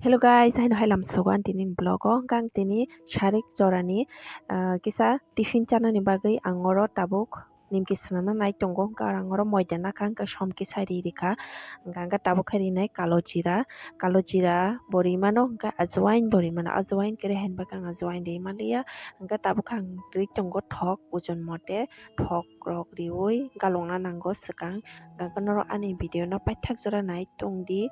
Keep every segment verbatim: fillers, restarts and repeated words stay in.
Hello guys, haino hai lamsogo ang tini vlog o, hwnkhe ang tini sarik jorani, ah, kisa tiffin chanani bagwi ang oro tabuk nimki swnamna nai tongo, hwnkhe ang oro moida nakha, hwnkhe som kisa ri rikha, hwnkhe ang tabuk khe rinai kalo jira, kalo jira bo rimano, hwnkhe ajwain bo rimano, ajwain kwrwi haini bagwi ang ajwain ri manliya, hwnkhe tabuk khe ang ri tongo thok ojon mote, thok rok riwi galwkna nango swkang. Hwnkhe norok ani video no paithak jora nai tongdi,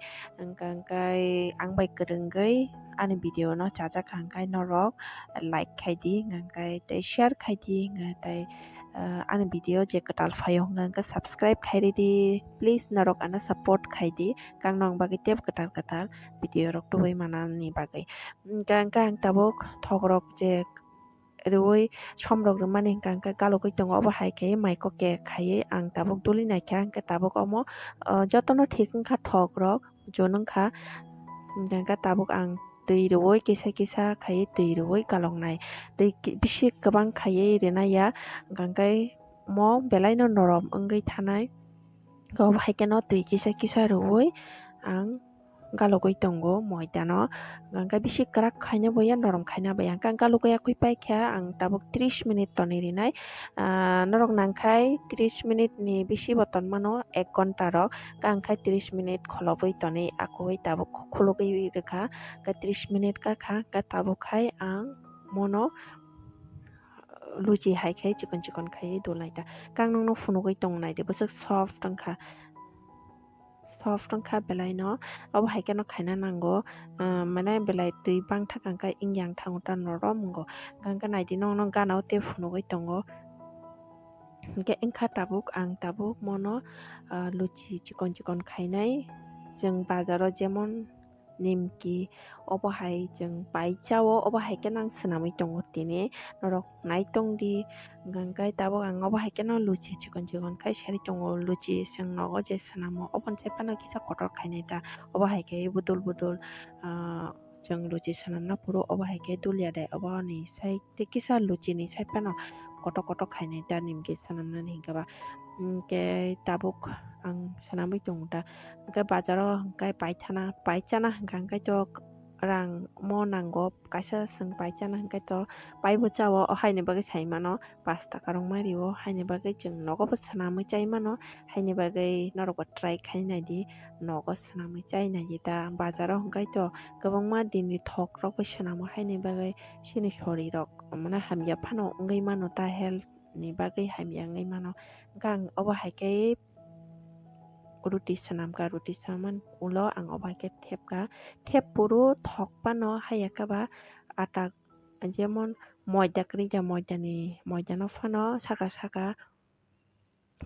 hwnkhe ang bai kwrwngwi ani video no chajak hwnkhe norok like khaidi, hwnkhe tei share khaidi, hwnkhe tei, ah, ani video je kwtal phaio hwnkhe subscribe khairidi, please norok ano support khaidi, kang nong bagwi tei kwtal kwtal video rok tubui manani bagwi. Hwnkhe ang tabuk thok rok je riwi som rok rwmani hwnkha hwnkhe galwgwi tongo, obo hai khe mai kok khe khaiwi ang tabuk duli naikha, hwnkhe tabuk omo, ah, jotono thik wngkha thok rok jon wngkha, hwnkha hwnkhe tabuk ang twi riwi kisa kisa khaiwi twi riwi galwknai, twi bisi kwbang khaiwi rwnaiya, hwnkha hwnkhe omo belaino norom wngwi thanai, obo hai kheno twi kisa kisa riwi ang galwgwi tongo moidano, hwnkhe bisi kwrak khaina boya norom khaina boya, hwnkhe ang galwgwi yakwi paikha ang tabuk tris minute tonwi rinai, ah, norok nangkhai tris minute ni bisi bo tonmano ek ghonta rok, hwnkhe ang khai tris minute kholobwi tonwi akugwi tabuk khulugwi rwkha, hwnkhe tris minute kakha, hwnkhe tabuk khai ang mono luchi hai khai chikon chikon khaiwi dulnai ta, hwnkhe ang nokno phunugwi tongnai de bwswk soft wngkha. Soft wngkha belaino, obo hai kheno khaina nango, ah, mane belai twi bangthak hwnkhe wngya wngthango ta norom wngo, hwnkhe naidi nokno gana o tei phunugwi tongo, hwnkhe wngkha tabuk ang tabuk mono, ah, luchi chikon chikon khainai, chwng bazaro jemon nimki, obo hai chwng pai chao, obo hai kheno ang swnamwi tongo tini, norok nai tongdi, hwnkhe tabuk ang obo hai kheno luchi chikon chikon khai sari tongo, luchi chwng nogo je swnamo, oboni sai phano kisa kotor khainai ta, obo hai khe budul budul, ah, chwng luchi swnamna phuru obo hai khe dulya de, oboni sai tei kisa luchini sai phano kotor kotor khainai ta nimki swnamnani hwnkhe ba, hwnkhe tabuk ang swnamwi tongo ta, hwnkhe bazaro hwnkhe paithana, paichana hwnkha hwnkhe to rang mo nango, kaisa chwng paichana hwnkhe to paibo chao, o haini bagwi sai mano. Pash taka rok ma rio, haini bagwi chwng nogo bo swnamwi chai mano, haini bagwi norok bo try khai naidi, nogo swnamwi chai naidi ta, bazaro hwnkhe to kwbangma dinni thok rok bai swnamo, haini bagwi chini sori rok mane hamya phano wngwi mano ta, health ni bagwi hamya wngwi mano, hwnkhe ang obo hai khe ruti swnamkha, ruti swnamani ulo ang obo hai khe thepkha, thep phuru thok phano haiya khe ba ata jemon moida kwrwi da, moidani, moidano phano saka saka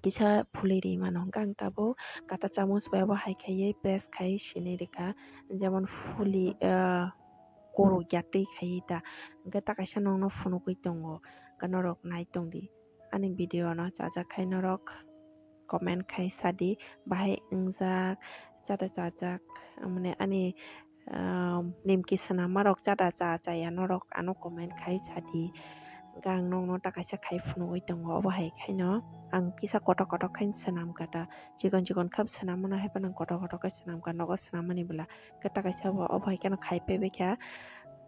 kisa phulwi ri mano, hwnkhe ang tabuk kata chamus bai obo hai khaiwi press khai sinwi rikha, jemon phuli, ah, kuru ya twi khaiwi ta, hwnkhe ta kaisa nokno phunugwi tongo, hwnkhe norok nai tongdi ani video no, chajak khai norok comment khai sadi, bahai wngjak, chata chajak, mane ani, ah, nimki swnammarok chata cha chaya norok ano comment khai sadi. Hwnkhe ang nokno ta kaisa khai phunugwi tongo, obo hai khaino ang kisa kotor kotor khai swnamkha ta, chikon chikon khe swnam mano, hai phano ang kotor kotor khe swnamkha, nogo swnam mani bwla. Hwnkhe ta kaisa bo obo hai kheno khai paibaikha,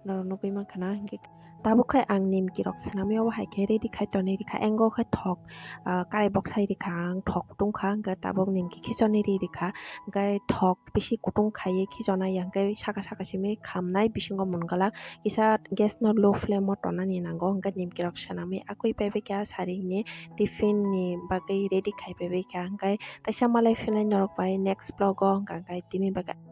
norok nugwi mankha na, hwnkhe tabuk khe ang nimki rok swnamwi obo hai khe ready khai tonwi rikha, engo khe thok, ah, karai boksai rikha ang, thok tungkha, hwnkhe tabuk nimki khichonwi ri rikha, hwnkhe thok bisi kutung khaiwi khichonai ya, hwnkhe saka saka simi khamnai, bisingo mun gwlak kisa gas no low flame o tonani nango, hwnkhe nimki rok swnamwi akwi paibaikha, saringni tiffin ni bagwi ready khai paibaikha, hwnkhe teisa malai phinai norok bai next vlog o, hwnkhe tini bagwi.